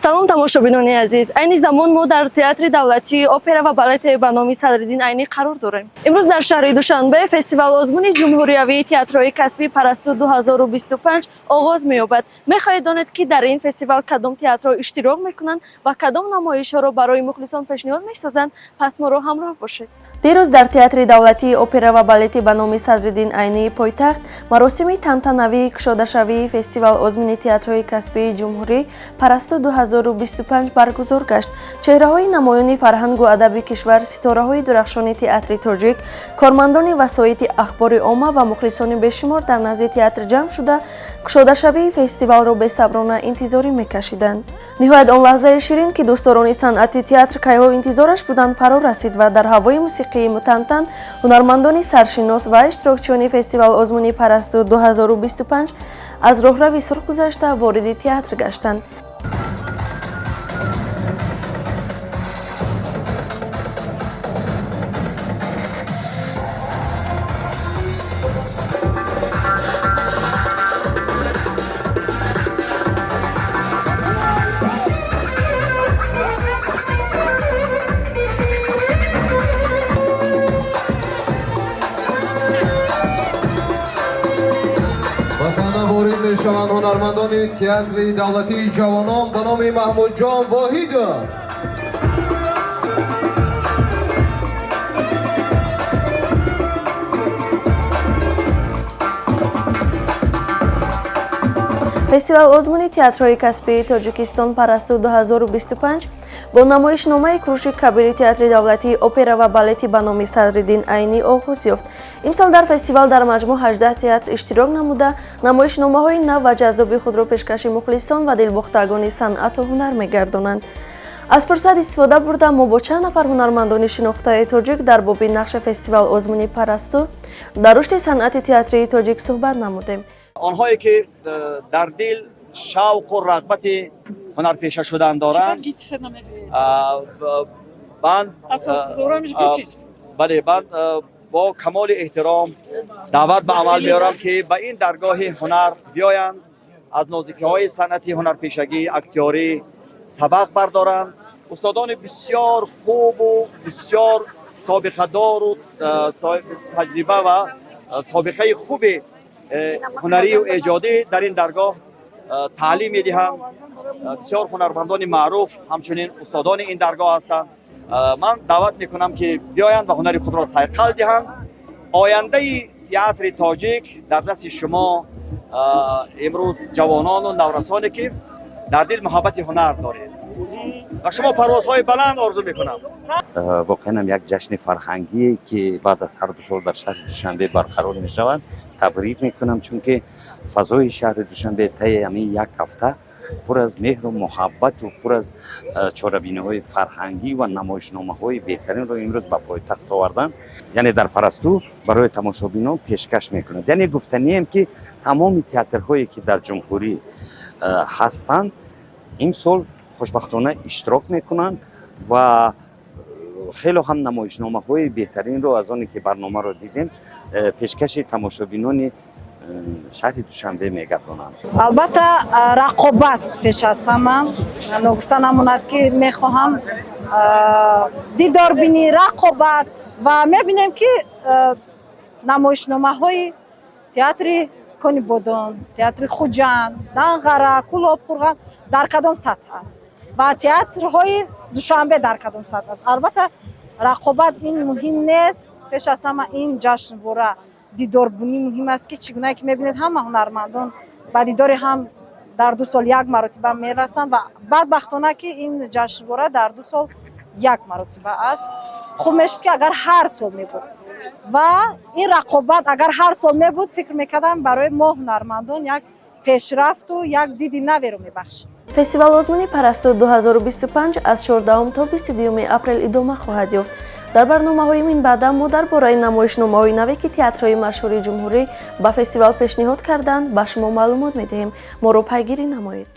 Салом, тамошобинони азиз. Айни замон мо дар Театри давлатии опера ва балете ба номи Садриддин Айнӣ қарор дорем. Имрӯз дар шаҳри Душанбе фестивал озмуни ҷумҳуриявии театрҳои касбии «Парасту» 2025 оғоз меёбад. Мехоҳед донед, ки дар ин фестивал кадом театрҳо иштирок мекунанд ва кадом намоишҳоро барои мухлисон пешниҳод месозанд? Пас моро ҳамроҳ бошед. Дирӯз дар Театри давлатии опера ва балети ба номи Садриддин Айнии пойтахт маросими тантанавии кушодашавии фестивал озмуни театрҳои касбии ҷумҳурӣ «Парасту» 2025 баргузор гашт. Чеҳраҳои намоёни фарҳангу адаби кишвар, ситораҳои дурахшони театри тоҷик, кормандони васоити ахбори омма ва мухлисони бешумор дар назди театр ҷамъ шуда, кушодашавии фестивалро бесаброна интизорӣ мекашиданд. Ниҳоят, он лаҳзаи ширин, ки дӯстдорони санъати театр кайҳо интизораш буданд, фаро расид ва дар ҳавои мусиқии мутантан ҳунармандони саршинос ва иштирокчиёни фестивал озмуни «Парасту» 2025 аз роҳрави сурх гузашта, вориди театр гаштанд. Ба саҳна ворид мешаванд ҳунармандони Театри давлатии ҷавонон ба номи Маҳмудҷон Воҳидов. Фестивал озмуни театрҳои касбии Тоҷикистон «Парасту» 2025 бо намоишномаи «Куруши Кабири» Театри давлатии опера ва балети ба номи Садриддин Айнӣ оғоз ёфт. Имсол дар фестивал дар маҷмӯъ 18 театр иштирок намуда, намоишномаҳои нав ва ҷаззоби худро пешкаши мухлисон ва дилбохтагони санъату ҳунар мегардонанд. Аз фурсат истифода бурда, мо бо чанд нафар ҳунармандони шинохтаи тоҷик дар боби нақши фестивал озмуни «Парасту» дар рушди санъати театрии тоҷик суҳбат намудем. Онҳое ки дар дил шавқу рағбати ҳунарпеша шудан доранд, ман бале, ман бо камоли эҳтиром даъват ба амал меорам, ки ба ин даргоҳи ҳунар биёянд, аз нозикиҳои санъати ҳунарпешагӣ, актёрӣ сабақ бардоранд. Устодони бисёр хубу бисёр собиқадору таҷриба ва собиқаи хуби ҳунарию эҷодӣ дар ин даргоҳ таълим медиҳанд. Бисёр ҳунармандони маъруф ҳамчунин устодони ин даргоҳ ҳастанд. Ман даъват мекунам, ки биёянд ва ҳунари худро сайқал диҳанд. Ояндаи театри тоҷик дар дасти шумо имрӯз, ҷавонону наврасоне, ки дар дил муҳаббати ҳунар доред, ва шумо парвозҳои баланд орзу мекунам. Воқеан ҳам як ҷашни фарҳангие, ки баъд аз ҳар 2 сол дар шаҳри Душанбе барқарор мешавад, табрик мекунам, чунки фазои шаҳри Душанбе таи ҳамин як ҳафта пур аз меҳру муҳаббату пур аз чорабиниҳои фарҳангӣ ва намоишномаҳои беҳтаринро имрӯз ба пойтахт оварданд, яъне дар «Парасту» барои тамошобинон пешкаш мекунад. Яъне гуфтанием, ки тамоми театрҳое, ки дар ҷумҳурӣ ҳастанд, имсол хушбахтона иштирок мекунанд ва хело ҳам намоишномаҳои беҳтаринро, аз оне ки барномаро дидем, пешкаши тамошобинони шаҳри Душанбе мегардонанд. Албатта, рақобат пеш аз ҳама. Ногуфта намонад, ки мехоҳам дидорбинӣ, рақобат ва мебинем, ки намоишномаҳои театри Конибодон, театри Хуҷанд, Данғара, Кӯлоб, Қурған дар кадом сатҳ аст ва театрҳои Душанбе дар кадом сатҳ аст. Албатта, рақобат ин муҳим нест. Пеш аз ҳама ин ҷашнвора, дидорбунӣ муҳим аст, ки чӣ гунае ки мебинед, ҳама ҳунармандон ба дидори ҳам дар 2 сол як маротиба мерасанд ва бадбахтона, ки ин ҷашнвора дар 2 сол як маротиба аст. Хуб мешуд, ки агар ҳар сол мебуд ва ин рақобат агар ҳар сол мебуд, фикр мекардам, барои мо ҳунармандон як пешрафту як диди наверо мебахшид. Фестивал озмуни «Парасту» 2025 аз 14 то 22 апрел идома хоҳад ёфт. Дар барномаҳои минбаъда мо дар бораи намоишномаҳои наве, ки театрҳои машҳури ҷумҳурӣ ба фестивал пешниҳод карданд, ба шумо маълумот медиҳем. Моро пайгирӣ намоед.